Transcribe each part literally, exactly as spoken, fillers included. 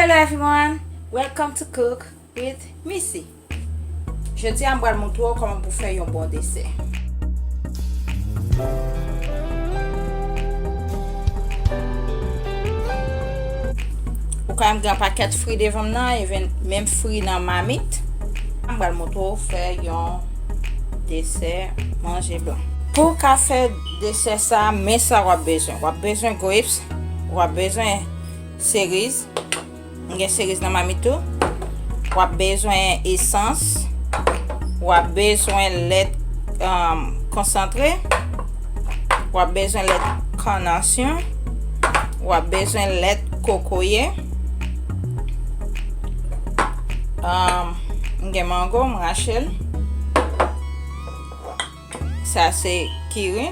Hello everyone, welcome to Cook with Missy. Jodi a m pral montre w kòman pou fè yon bon desè. Ou ka wè m gen pakèt fri devan m nan, even menm fri nan mamit. M pral montre w fè yon desè manje blan. Pou w ka fè desè sa, men sa w ap bezwen. W ap bezwen grapes, w ap bezwen seriz. M gen seriz nan mamit tou. W ap bezwen esans. W ap bezwen lèt, um, konsantre. W ap bezwen lèt kanasyon. W ap bezwen lèt kokoye. Um, m gen mango, m rache l. Sa se kiri.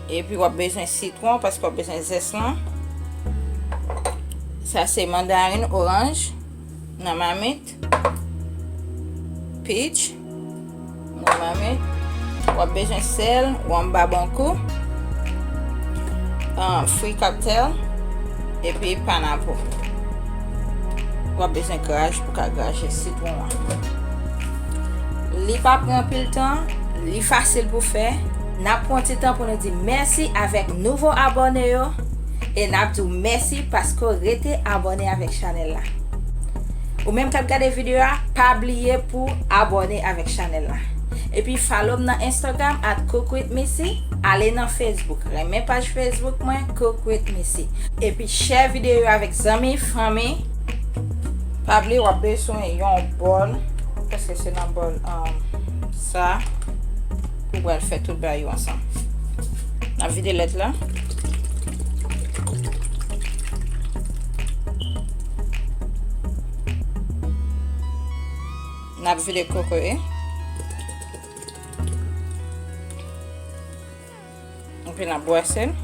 Epi w ap bezwen sitwon, paske w ap bezwen zès lan. Sa se mandarin, oranj, nan mamit. Peach, nan mamit. W ap bezwen sèl, wonm babonkou, ah, fri kaptèl, epi panapo. W ap bezwen graj pou ka graje sitwon an. Li pa pran anpil tan, li fasil pou fè. N ap pran ti tan pou nou di mèsi avèk nouvo abòne yo. E n ap di w mèsi paske w rete abòne avèk chanèl la. Ou menm k ap gade videyo a, pa bliye pou abòne avèk chanèl la. Epi follow m nan Instagram at cook with missy. Ale nan Facebook, renmen paj Facebook mwen, Cook with Missy. Epi share videyo yo avèk zanmi, fanmi. Pa bliye w ap bezwen yon bòl, paske se nan bòl, um, sa, ou pral fè tout bagay yo ansanm. N ap vide lèt la. N ap vide kokoye. Epi n ap bwase l.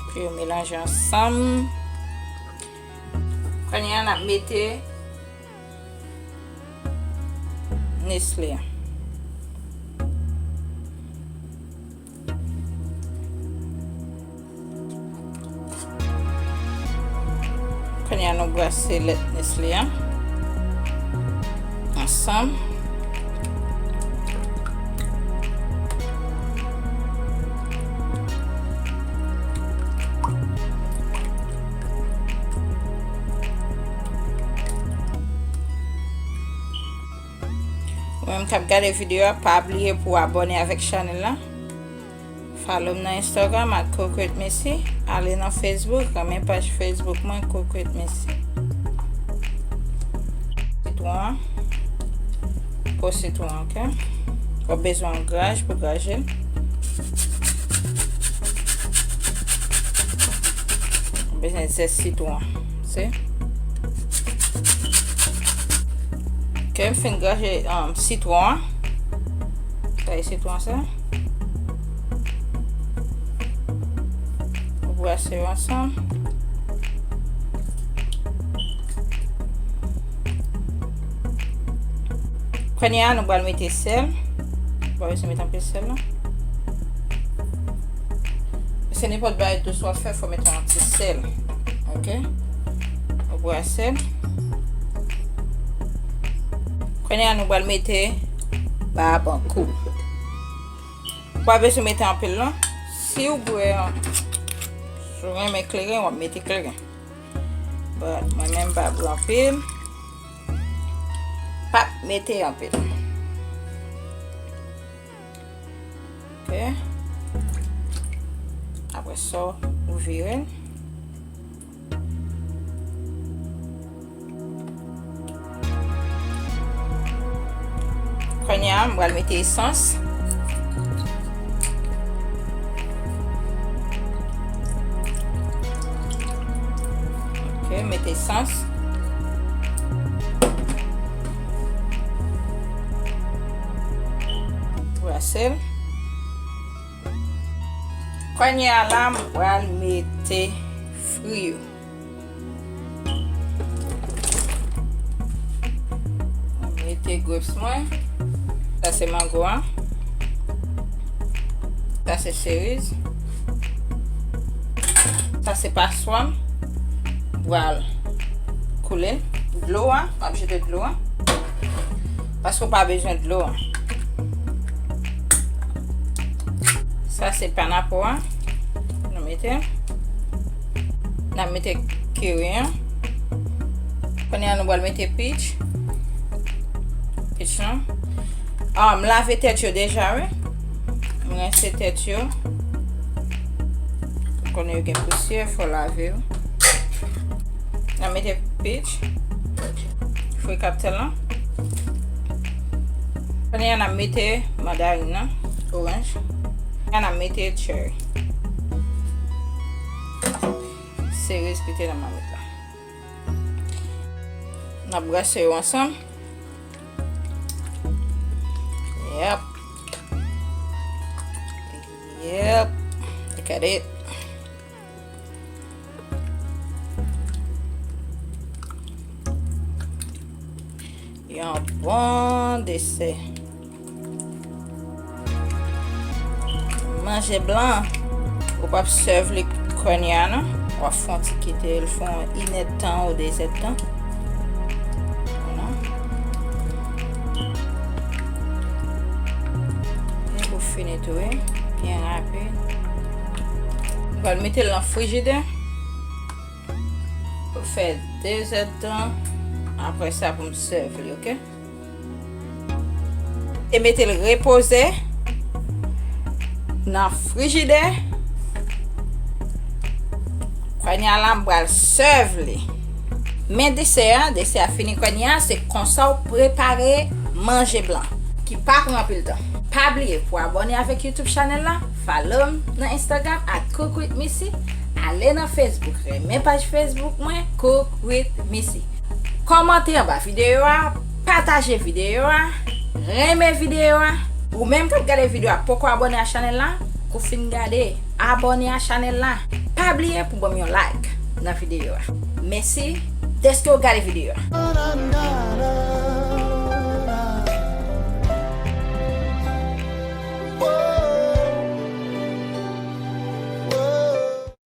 Pou yo melanje ansanm. Kounye a, n ap mete Nestlé a. Kounye a, nou brase lèt Nestlé a ansanm. Ou menm k ap gade videyo a, pa bliye pou w abòne avèk chanèl la. Follow m nan Instagram at cook with missy. Ale nan Facebook, renmen paj Facebook mwen, Cook with Missy. Sitwon an. Po sitwon an, ok? W ap bezwen yon graj pou graje l. W ap bezwen zès sitwon an. Se. Ok, m fin graje, um, sitwon an. Taye sitwon sa. Ou brase yo ansanm. Kounye a, nou pral mete sèl. Ou pa bezwen mete anpil sèl, non. Se nenpòt bagay dous w ap fè, fò mete yon ti sèl. Ok? Ou brase l. Kounye a, nou pral mete babankou. Ou pa bezwen mete anpil, non. Si w bwè, si w renmen kleren, w ap mete kleren. But mwen menm, m pa bwè anpil. Pa mete anpil. Ok. Apre sa, ou vire l. Kounye a, m pral mete esans. Ok, mete esans. Brase l. Kounye a la, m pral mete fri yo. Mete grapes mwen. Sa se mango an. Sa se seriz. Sa se paswa m. Pral koule dlo a, m ap jete dlo a. Paske w pa bezwen dlo a. Sa se panapo a. Nou mete. N ap mete kiri an. Kounye a nou pral mete peach. Peach lan. Ah, m lave tèt yo deja, wi. M rense tèt yo. Konnen yo gen pousyè, fò lave yo. N ap mete peach. Fwi kaptèl lan. Kounye a n ap mete mandarin nan, oranj. Kounye a n ap mete cherry. Serez ki te nan mamit la. N ap brase yo ansanm. Yep. Yep. Look at it. Yon bon desè. Manje blan. Ou p ap sèv li kounye a non. W ap fè yon ti kite l fè yon inèdtan ou dezèdtan. Vwala. E pou fini tou, wi. Byen rapid. M pral mete l nan frijidè. Pou fè dezèdtan. Apre sa, pou m sèv li, oke? E mete l repoze nan frijidè. Kounye a la, m pral sèv li. Men desè a, desè a fini kounye a, se konsa w prepare manje blan ki pa pran anpil tan. Pa bliye pou abòne avèk YouTube chanèl la, follow m nan Instagram at Cook with Missy, ale nan Facebook, renmen paj Facebook mwen, Cook with Missy. Kòmante anba videyo a, pataje videyo a, renmen videyo a. Ou menm k ap gade videyo a poko abòne a chanèl la, kou fin gade, abòne a chanèl la. Pa bliye pou ban m yon like nan videyo a. Mèsi dèske w gade videyo a.